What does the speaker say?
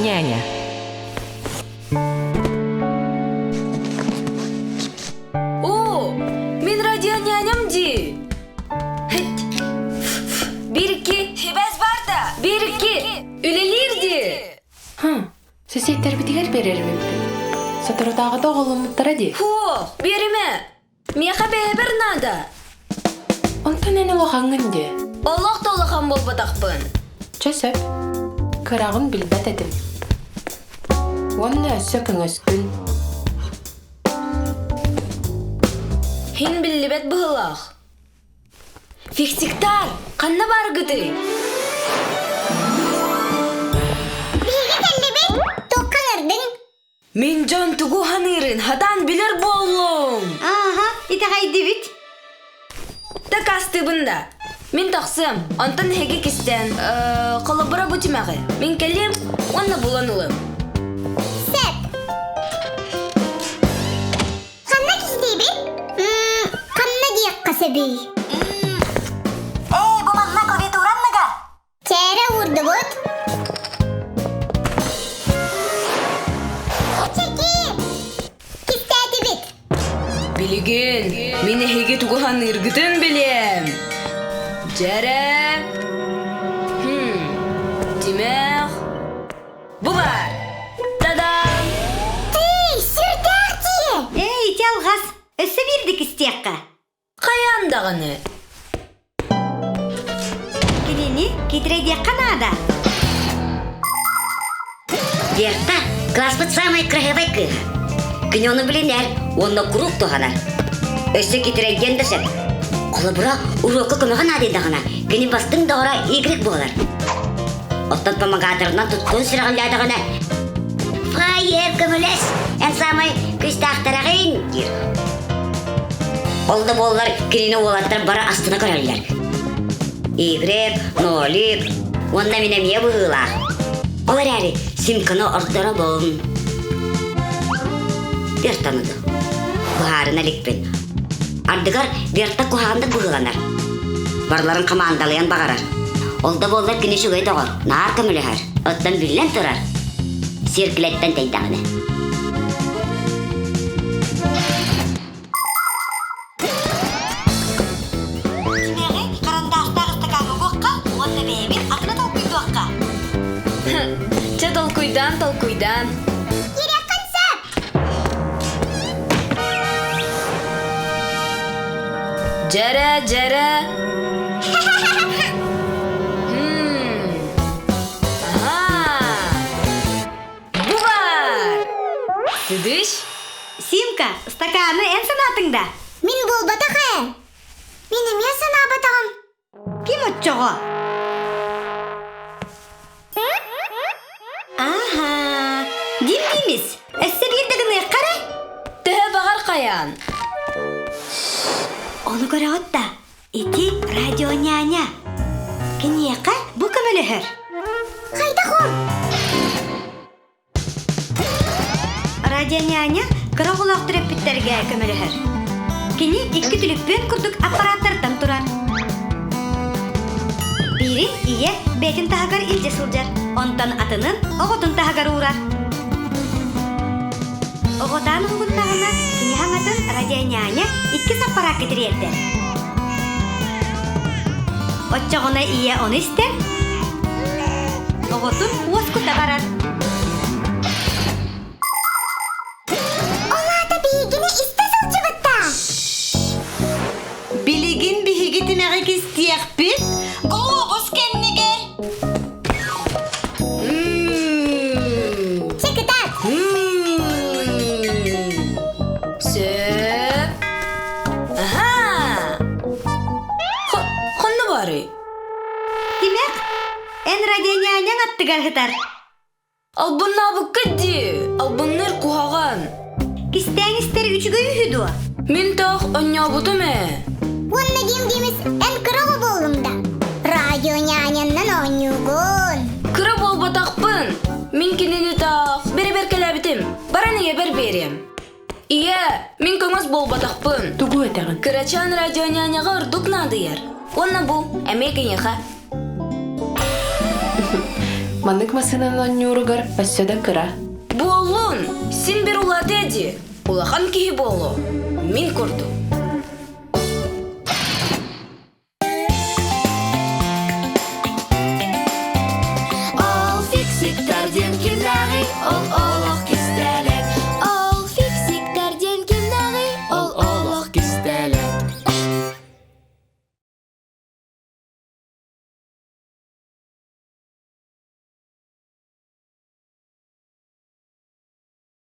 Радионяня. О, мин радионяням дии. Бир икки, сибээс бар да. Бир икки, үлэлиир дии. Хм, сэсиэттэрбитигэр биэрэр эбиппит. Соторутааҕыта оҕоломмуттара дии. Һуох, биэримэ. Миэхэ бэйэбэр наада. Онтон эн улахаҥҥын дии. Олох да улахан буолбатахпын. Чэ сөп. Кыраҕын билбэт этим. Уонна өссө көҥөскүн. Һин биллибэт быһыылаах. Фиксиктар, ханна бааргытый? Биһиги кэллибит, туохха ыҥырдыҥ? Мин дьон тугу ханыырын хатаан билэр буоллум. Ааһа, итэҕэйдибит. Дакаастыыбын да. Мин тахсыам, онтон эһиги кистээн, холобура бу тимэҕи. Мин кэлиэм уонна булан ылыам. Сөп. Ханна кистиибит? Ханна диэххэ сөбүй? Эй, бу манна клавиатура анныгар! Чээрэ уурдубут. Чэки! Кистээтибит. Билигин мин эһиги тугу ханыыргытын билиэм. Дьэрэ. Хм. Тимэх. Бу баар. Та-дам! Тый, сүрдээх дии! Эй, ити алҕас. Өссө биирдик истиэххэ. Хайаан даҕаны. Кинини китирэйдиэххэ наада. Верта, класспыт саамай кыраһыабай кыыһа. Кини ону билинэр уонна куруук туһанар. Өссө китирэйдиэн да сөп. Холобура, уруокка көмөҕө наадыйдаҕына, кини бастыҥ доҕоро Y буолар. Оттон помогаторынан туттуун сүрэҕэлдээтэҕинэ, «Фаер, көмөлөс, эн саамай күүстээхтэрэҕин» диир. Ол да буоллар кинини уолаттар бары астына көрөллөр. Игорь, Нолик уонна мин эмиэ быһыылаах. Ол эрээри Симканы ордоробун. Вертаныды. Быһаарына иликпин. Ардыгар Верта куһаҕаннык быһыыланар. Барыларын хамаандалыан баҕарар. Ол да буоллар кини үчүгэй доҕор, наар көмөлөһөр. Оттон биллэн турар, сиэркилэттэн тэйдэҕинэ. Тимэҕи харандаастаах ыстакааҥҥа угуохха уонна бэйэбит атына толкуйдуохха. Чэ толкуйдаан, толкуйдаан. Кириэххин сөп. Дьэрэ, дьэрэ. Хм. Аха. Бу баар! Сыдыш? Симка, стаканы эн санаатыҥ да? Мин буолбатах ээ. Мин эмиэ санаабатаҕым. Ким оччоҕо? Аха, дим димис. Өссө биирдэ гыныахха эрэ? Төһө баҕар хайаан? Ону көрөҕүт да, ити радионяня. Киниэхэ бу көмөлөһөр. Хайдах ол? Радионяня кыра оҕолоох төрөппүттэргэ көмөлөһөр. Кини икки түлүппүөн курдук аппарааттартан турар. Биирин ийэ бэйэтин таһыгар илдьэ сылдьар, онтон атынын оҕотун таһыгар уурар. Оҕотаан уһугуннаҕына, кини хаҥатын радионяня иккис аппараакка тириэрдэр. Оччоҕуна ийэ ону истэр, оҕотун уоскута барар. Ол аата биһигини истэ сылдьыбыттаа. Билигин биһиги тимэҕи кистиэхпит, глобус кэннигэр. Чэ, кытаат. Сөп. Аха! Ханна баарый? Тимэх, эн радионяняҥ аттыгар сытар. Албыннаабыкка дии, албынныыр куһаҕан. Кистээн истэр үчүгэй үһү дуо? Мин таах онньообутум ээ. Уонна дим димис эн кыра оҕо буоллуҥ да? Радио няняннан оонньуугун. Кыра буолбатахпын. Мин кинини таах бэрэбиэркэлээбитим. Баран ийэбэр биэриэм. Ийээ, мин көҥөс буолбатахпын. Тугу этэҕин? Кырачаан радионяняҕа ордук наадыйар. Уонна бу, эмиэ киниэхэ. Маннык массыынаны оонньууругар өссө да кыра. Буоллун, син бир улаатыа дии. Улахан киһи буолуо. Мин курдук.